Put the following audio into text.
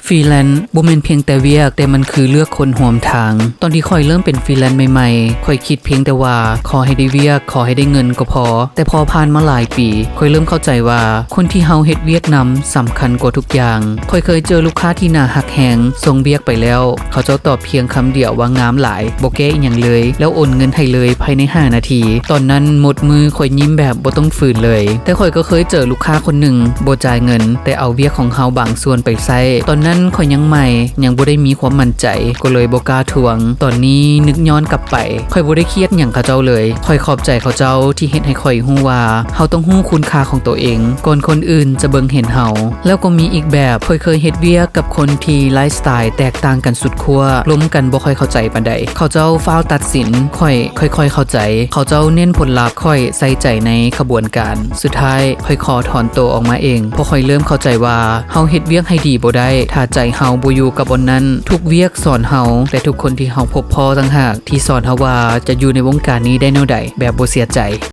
ຟຣີແລນບໍ່ແມ່ນພຽງແຕ່ວຽກ, ແຕ່ມັນຄືເລືອກຄົນຮ່ວມທາງ. ຕອນທີ່ຂ້ອຍເລີ່ມເປັນຟຣີແລນໃໝ່ໆ, ຂ້ອຍຄິດພຽງແຕ່ວ່າຂໍໃຫ້ໄດ້ວຽກ, ຂໍໃຫ້ໄດ້ເງິນກໍພໍ. ແຕ່ພໍຜ່ານມາຫຼາຍປີ, ຂ້ອຍເລີ່ມເຂົ້າໃຈວ່າຄົນທີ່ເຮົາເຮັດວຽກນຳສຳຄັນກວ່າທຸກຢ່າງ. ຂ້ອຍເຄີຍເຈີລູກຄ້າທີ່ໜ້າຮັກແຮງ, ສົ່ງວຽກໄປແລ້ວ, ເຂົາເຈົ້າຕອບພຽງຄຳດຽວວ່າງາມຫຼາຍ, ບໍ່ແກ້ອີ່ຫຍັງເລີຍ, ແລ້ວໂອນເງິນໃຫ້ເລີຍພາຍໃນຫ້ານາທີ. ຕອນນັ້ນໝົດມື, ຂ້ອຍຍິ້ມແບບບໍ່ຕ້ອງຝືນເລີຍ. ແຕ່ຂ້ອຍກໍເຄີຍເຈີລູກຄ້າຄົນໜຶ່ງບໍ່ຈ່າຍເງິນ, ແຕ່ເອົາວຽກຂອງເຮົາບາງສ່ວນໄປໃຊ້. ຕອນນັ້ນຂ້ອຍຍັງໃໝ່, ຍັງບໍ່ໄດ້ມີຄວາມໝັ້ນໃຈ, ກໍເລີຍບໍ່ກ້າທວງ. ຕອນນີ້ນຶກຍ້ອນກັບໄປ, ຂ້ອຍບໍ່ໄດ້ຄຽດຫຍັງເຂົາເຈົ້າເລີຍ. ຂ້ອຍຂອບໃຈເຂົາເຈົ້າທີ່ເຮັດໃຫ້ຂ້ອຍຮູ້ວ່າ ເຮົາຕ້ອງຮູ້ຄຸນຄ່າຂອງຕົວເອງ ກ່ອນຄົນອື່ນຈະເບິ່ງເຫັນເຮົາ. ແລ້ວກໍມີອີກແບບ, ຂ້ອຍເຄີຍເຮັດວຽກກັບຄົນທີ່ໄລຟ໌ສະໄຕລ໌ແຕກຕ່າງກັນສຸດຂົ້ວ, ລົມກັນບໍ່ຄ່ອຍເຂົ້າໃຈປານໃດ. ເຂົາເຈົ້າຟ້າວຕັດສິນ, ຂ້ອຍຄ່ອຍໆເຂົ້າໃຈ. ເຂົາເຈົ້າເນັ້ນຜົນລັບ, ຂ້ອຍໃສ່ໃຈໃນຂະບວນການ. ສຸດທ້າຍ, ຂ້ອຍຂໍຖອນໂຕອອກມາເອງ, ເພາະຂ້ອຍເລີ່ມເຂົ້າໃຈວ່າ ເຮົາເຮັດວຽກໃຫ້ດີບໍ່ໄດ້ ຖ້າໃຈເຮົາບໍ່ຢູ່ກັບບ່ອນນັ້ນ. ທຸກວຽກສອນເຮົາ, ແຕ່ທຸກຄົນທີ່ເຮົາພົບພໍ້ຕ່າງຫາກທີ່ສອນເຮົາວ່າຈະຢູ່ໃນວົງການນີ້ໄດ້ແນວໃດ ແບບບໍ່ເສຍໃຈ.